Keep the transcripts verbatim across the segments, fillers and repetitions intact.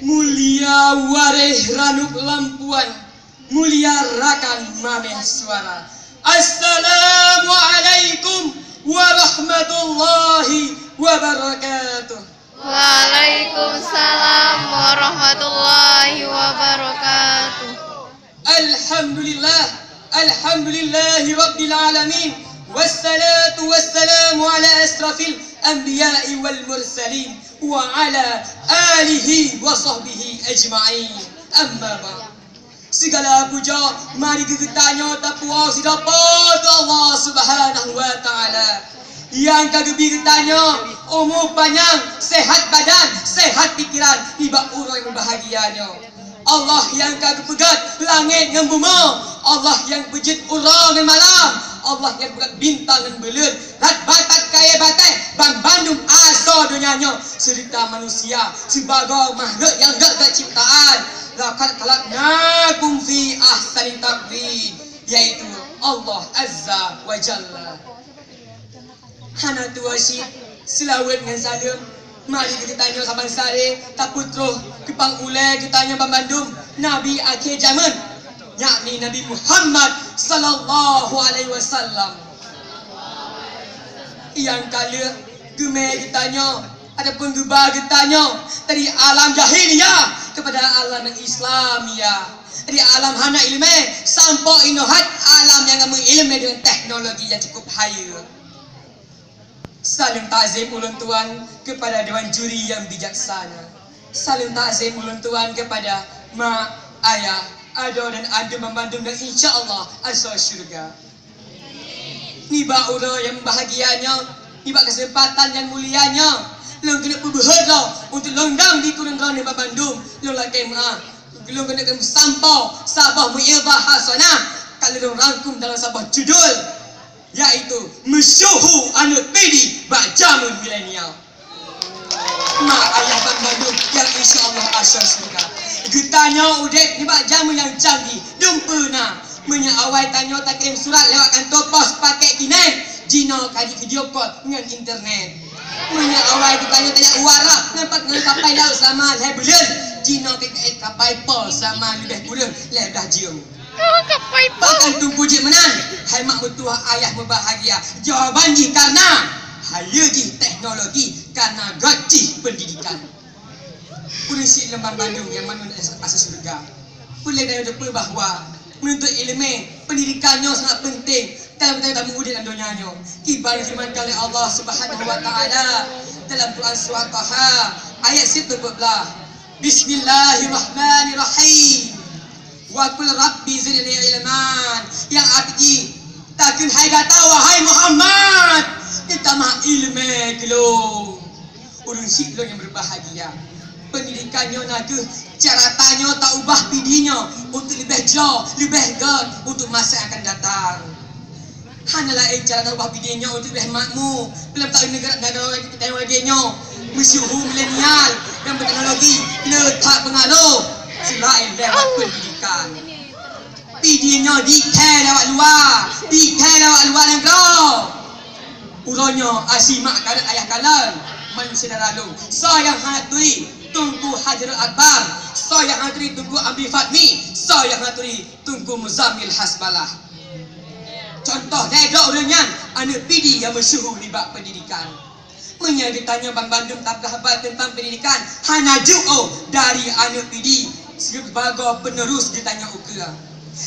Mulia waréh ranup lampuan, mulia rakan mamèh suara. Assalamualaikum warahmatullahi wabarakatuh. Waalaikumsalam warahmatullahi wabarakatuh. Alhamdulillah, alhamdulillahi rabbil alamin. Wassalatu wassalamu ala asyrafil anbiya'i wal mursalin wa ala alihi wa sahbihi ajma'in. Amma ba'd. Sigala puja mari geutanyoe tapuwoe sidroe Po teu Allah Subhanahu wa Ta'ala, nyang ka geubri geutanyoe umu panyang, sehat badan, sehat pikeran nibak uroe nyang meubahagia nyoe. Allah nyang ka geupeugöt langét ngon bumoe, Allah nyang peujeuet uroe ngon malam, Allah nyang peugöt bintang ngon buleuen, rot batat kayèe batèe, banmandum asoe donya nyoe, seureuta manusia sibagoe makhluk nyang göt-göt ciptaan. Laqad khalaqnakum fi ahsani taqwim, yaitu Allah Azza wa Jalla. Hana tuwoe cit, seulaweuet ngon saleuem, mari geutanyoe saban saré tapeutroh keu pang ulèe geutanyoe banmandum, Nabi akhé jameun, yakni Nabi Muhammad sallallahu alaihi wasallam. Nyang ka lheueh geumè geutanyoe ataupun geuba geutanyoe dari alam jahiliyah kepada alam Islamiyah, dari alam hana ileumèe sampoe inoe that alam nyang meuileumèe deungon teknologi nyang cukup hayeue. Saleuem takzim ulôn tuan kepada dewan juri nyang bijaksana. Saleuem takzim ulôn tuan kepada mak, ayah, adoe dan aduen banmandum dan insya Allah asoe syeuruga. Nibak uroe nyang bahagia nyoe, nibak keuseumpatan nyang mulia nyoe, lôn keuneuk peubeuhôt droe untuk lôn dong di keureuen droeneuh banmandum. Lôn lakèe meu'ah, lôn keuneuk sampoe saboh mau'izah hasanah ka lôn rangkum dalam saboh judul, yaitu Meusyeuhu Aneuk Pidi bak Jameun Milenial. Mak ayah banmandum nyang insya Allah asoe syeuruga. Geutanyoe udép nibak jameun nyang canggih, dumpeue na. Meunyoe awai tanyoe takirém surat lewat kantô pos pakè kinai, jinoe ka jivideo call ngon internet. Meunyoe awai geutanyoe tajak u Arab ngon pat-, ngon kapai laôt seulama lhèe buleuen, jinoe ka jiék kapai pol seulama leubeh kureueng lhèe blah jeuem. Oh, kapai pol. Pakon teungku jeuet meunan, hai mak meutuwah ayah meubahagia? Jawaban jih karena hayeue jih teknologi, karena göt jih pendidikan. Ureueng syiek lôn banmandum nyang mandum asoe syeuruga. Ulèe tanyoe teupeue bahwa meununtut ileumèe, pendidikan nyoe sangat peunteng dalam geutanyoe tameuudép lam donya nyoe. Kiban geufeureumankan lé Allah Subhanahu wa Ta'ala dalam Quran surat Taha ayat siplôh dua blah, "Bismillahirrahmanirrahim. Wa qul rabbi zidni ilman." Nyang arti jih, takheun hai gata, wahai Muhammad, teutamah ileumèe keu lôn. Ureueng syiek lôn nyang berbahagia, pendidikan nyoe na kheueh cara tanyoe taubah pidi nyoe untuk leubeh jroh, leubeh göt untuk masa yang akan datang. Hana laén cara taubah pidi nyoe untuk leubeh makmu. Lôn tahu negara, negara tanyoe lagèe nyoe, meusyeuhu milenial dan berteknologi, le that peungaroh selain lewat pendidikan. Pidi nyoe dikèe lewat luwa, dikèe lewat luwa nanggroe. Uroe nyoe asie mak kalon ayah kalon, mandum syedara lôn. Soe nyang hana turi Teungku Hajarul Akbar, soe nyang hana turi Teungku Amri Fadli, soe nyang hana turi Teungku Muzammil Hasbalah. Contoh lhèe droe ureueng nyan, aneuk pidi nyang meusyeuhu nibak pendidikan. Meunyoe geutanyoe banmandum tapeugah haba teuntang pendidikan, hana jeuet oh dari aneuk pidi sibagoe penerus geutanyoe ukeue.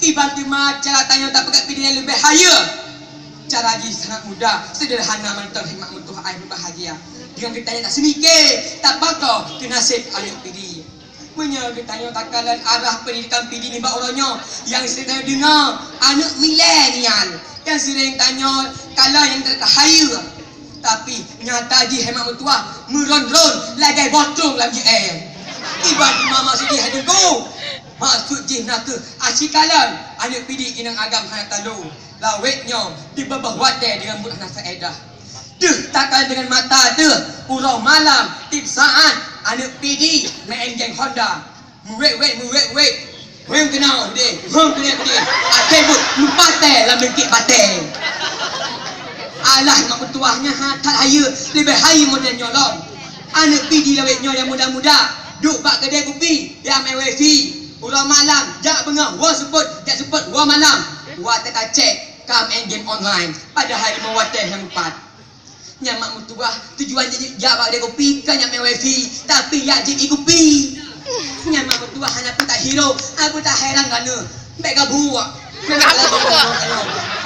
Kiban teuma cara tanyoe tapeugöt pidi nyang leubeh hayeue. Cara jih sangat mudah, seuderhana mantong, hai mak meutuwah ayah meubahagia. Deungon geutanyoe taseumiké, tapakoe keu naseb aneuk pidi. Meunyoe geutanyoe takalon arah pendidikan pidi nibak uroe nyoe, nyang seudeungoe deungoe aneuk milenial, nyang seuréng tanyoe kalon nyang teuka hayeue. Tapi nyata jih hai mak meutuwah, meuron-ron lagèe botong lam jeuet. Kiban teuma maksud jih hai Teungku? Maksud jih na kheueh aci kalon aneuk pidi inong agam hana talu. Lawét nyoe dibeubaih watèe deungon buet hana faedah. Deuh takalon deungon mata deuh, uroe malam, tiep saát, aneuk pidi meu'en geng Honda. Meuwét-wét, meuwét-wét. Heueng keunoe deh, heueng keunoe deh. Akhé buet meupatéh lam leungkek batèe. Alah, mak meutuwah nyan that hayeue, leubeh hayeue model nyoe lom. Aneuk pidi lawét nyoe nyang muda-muda. Duek bak keudè kupi, jak mè wifi. Uroe malam, jak beungoh woe seupôt, jak seupôt woe malam. Watèe tacèk, ka mè game online. Padahai limong watèe nyang pat. Nyan mak meutuah, tujuan jih jak bak keudè kupi, kon jak mè wifi, tapi jak jép ié kupi. Nyan mak meutuah hana peue tahiro, hana peue tahèran geutanyoe. Bèk gabuek.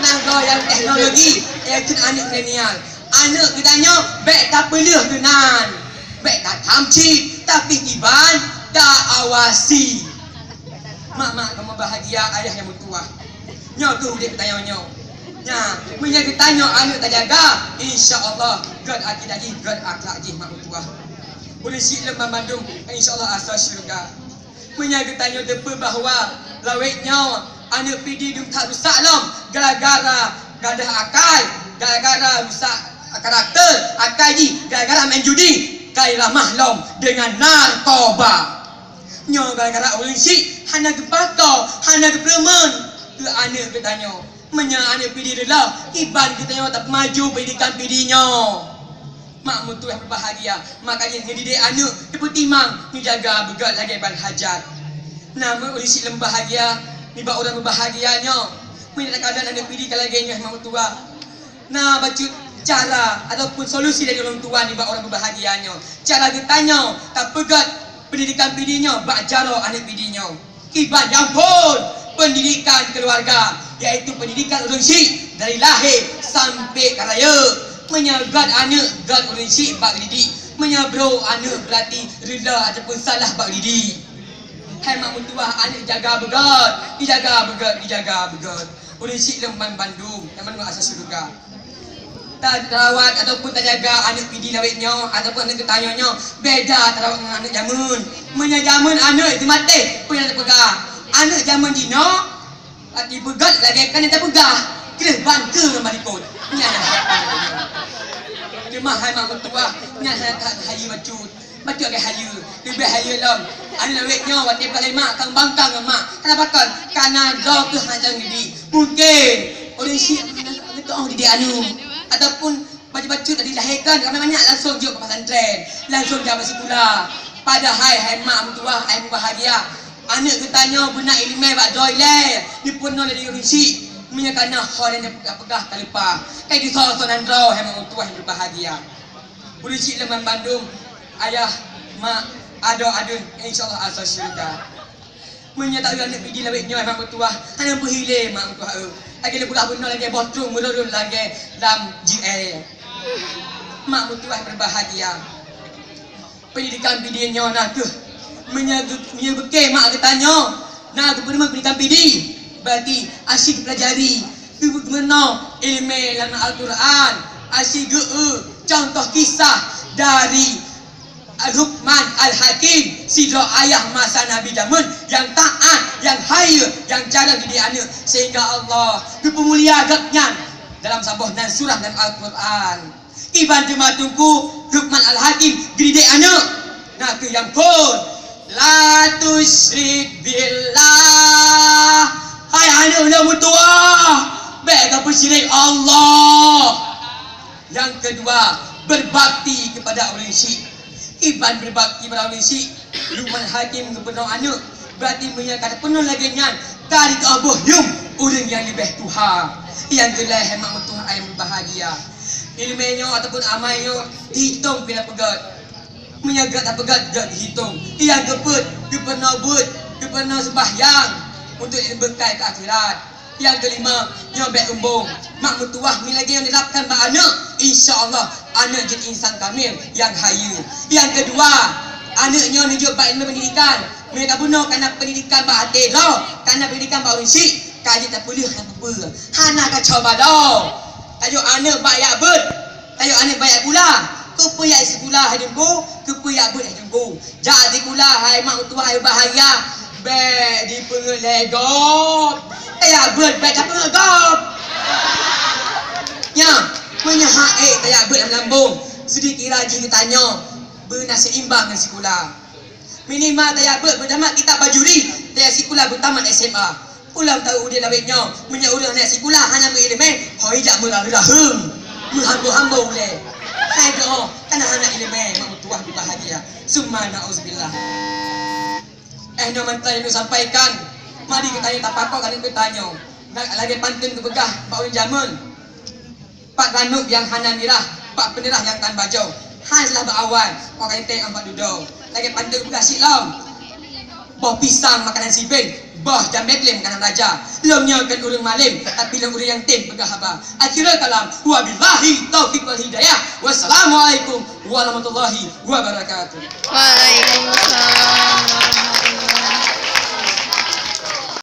Nanggroe nyang teknologi, eh, kheun aneuk milenial. Aneuk geutanyoe bèk tapeuleueh keunan. Bèk tatam cit, tapi kiban taawasi. Mak-mak kamoe bahagia, ayah nyang meutuah. Nyoe keuh udép tanyoe nyoe. Nyan, meunyoe geutanyoe aneuk tajaga, insya Allah, gèt akidah jih, gèt akhlak jih mak meutuah. Ureueng syiek lôn banmandum, insya Allah, asoe syeuruga. Meunyoe geutanyoe teupeu bahwa lawét nyoe aneuk Pidie dum that rusak lom gara-gara gadoh akai, gara-gara rusak karakter akai jih, gara-gara main judi, kai ramah lom deungon narkoba. Nyoe gara-gara ureueng syiek hana geupakoe, hana geupeureumeun keu aneuk geutanyoe. Meunyoe aneuk Pidie reuloh, kiban geutanyoe tapeumaju peundidikan Pidie nyoe. Mak meutuah meubahagia, maka jih neudidik aneuk neupeutimang, neujaga beugèt lagèe ban hajat. Na meu ureueng syiek lôn bahagia, nibak ureueng meubahagia nyoe. Meunyoe takalon aneuk Pidie ka lagèe nyoe mak meutuah. Na bacut cara ataupun solusi dari ureueng tuha nibak ureueng meubahagia nyoe. Cara geutanyoe tapeugèt peundidikan Pidie nyoe bak jaroe aneuk Pidie nyoe. Kiban nyang phôn pendidikan keluarga, yaitu pendidikan ureueng syiek dari lahé sampai ka rayeuk. Meunyoe gèt aneuk, gèt ureueng syiek bak didik. Meunyoe brôk aneuk, berarti rila ataupun salah bak didik. Hai mak meutuah, aneuk jaga beugèt, dijaga beugèt, dijaga beugèt. Ureueng syiek lôn banmandum, nyang mandum asoe syeuruga. Ta-, tarawat ataupun tajaga aneuk Pidie lawét nyoe ataupun aneuk geutanyoe nyoe beda tarawat ngon aneuk jameun. Meunyoe jameun aneuk teumatéh, peue nyang tapeugah? Aneuk jameun jinoe, ati beugèt lagèe kan nyang tapeugah, kreueh ban keu ngon malikot. Nyan nyang hana. Teuma hai mak meutuah, nyan hana that hayeue bacut. Bacut lagèe hayeue, leubeh hayeue lom. Aneuk lawét nyoe watèe bak lé mak, ka meubangkang ngon mak. Kenapa kon? Kareuna droe keuh hana didik. Mungken ureueng syiek hana geutu'oh didik aneuk. Ataupun bacut-bacut dilahèkan, ramè manyak langsung jok bak pesantren, langsung jak bak sikula. Padahai hai mak meutuah, hai meubahagia, aneuk geutanyoe beuna ileumèe bak droe ilèe, dipeurunoe lé ureueng syiek. Meunyoe ka na ho nyang tapeugah ka lupa, ka disoe-soe nan droe hai mak meutuah, hai meubahagia. Ureueng syiek lôn banmandum, ayah, mak, adoe, aduen, insya Allah asoe syeuruga. Meunyoe taeu aneuk Pidie lawét nyoe mak meutuah, hana peuhilé mak meutuah eu. Lagèe leupeugah bunoe lagèe boh trueng meururun lagèe lam G L. Mak meutuah berbahagia. Pendidikan Pidie nyoe na keuh meunyoe geu-, meunyoe beukée mak geutanyoe na geupeurunoe pendidikan Pidie, berarti asyik pelajari, geupeurunoe ileumèe lam Al-Quran, asyik geu-eu contoh kisah dari Luqman Al-Hakim, sidroe ayah masa Nabi jameun nyang taat, nyang hayeue, nyang cara didik aneuk, sehingga Allah geupeumulia gobnyan dalam saboh nan surah dalam Al-Quran. Kiban teuma Teungku Luqman Al-Hakim geudidik aneuk, na kheueh nyang phôn, "La tusyrik billah." Hai aneuk lôn meutuah, bèk kapeusyirek Allah. Nyang keudua, berbakti kepada ureueng syiek. Kiban berbakti kepada ureueng syiek, Luqman Hakim geupeurunoe aneuk, berarti meunyoe ka tapeurunoe lagèe nyan, ka jiteu'oh boh yuem ureueng nyang leubeh tuha. Nyang keulhèe hai mak meutuah ayah meubahagia. Ileumèe nyoe ataupun amai nyoe jihitông pih tapeugèt. Meunyoe gèt tapeugèt, gèt jihitông. Nyang keupeuet, geupeurunoe beuet, geupeurunoe seumbahyang untuk beukay keu akhirat. Nyang keulima, nyoe bèk eumbông. Mak meutuah meunyoe lagèe nyan diterapkan bak aneuk, insya Allah aneuk jeuet insan kamil nyang hayeue. Nyang keudua, aneuk nyoe neujok bak ileumèe pendidikan. Meunyoe ka bunoe kana pendidikan bak até droe, kana pendidikan bak ureueng syiek, ka jeuet tapeuleueh nyang peue-peue. Hana kacau badoe. Tajok aneuk bak jak beuet, tajok aneuk bak jak sikula. Keupeue jak sikula hai Teungku? Keupeue jak beuet hai Teungku? Jak sikula hai mak meutuah hai bahagia, bèk jipeungeut lé gob. Tajak beuet bèk tapeungeut gob. Nyan, meunyoe hak ék tajak beuet lam lambông, seudikira jih geutanyoe beuna seimbang ngon sikula. Minimal tajak beuet beutamat kitab Bajuri, tajak sikula beutamat S M A. Ulôn taeu udép lawét nyoe, meunyoe ureueng hana sikula hana meuileumèe, ho ijak meurah-raheueng, meuhambo-hambo ulèe. Hai doh, kana hana ileumèe, mak meutuah dibahagia. Summa na'uzubillah. Eh, nyoe mantong nyang sampaikan. Mari geutanyoe tapakok kali geutanyoe. Lagèe pantôn geupeugah bak ureueng jameun. Pat ranub nyang hana mirah, pat peunirah nyang tan bajoe. Hai salah bak awai, kok kai teuh bak dudoe. Lagèe pantôn geupeugah siklom. Boh pisang makanan siben, boh jamèe glé makanan raja. Lôn nyoe kon ureueng malém, tapi lôn ureueng nyang tem peugah haba. Akhirul kalam, wabillahi taufiq wal hidayah. Wassalamualaikum warahmatullahi wabarakatuh. Waalaikumsalam warahmatullahi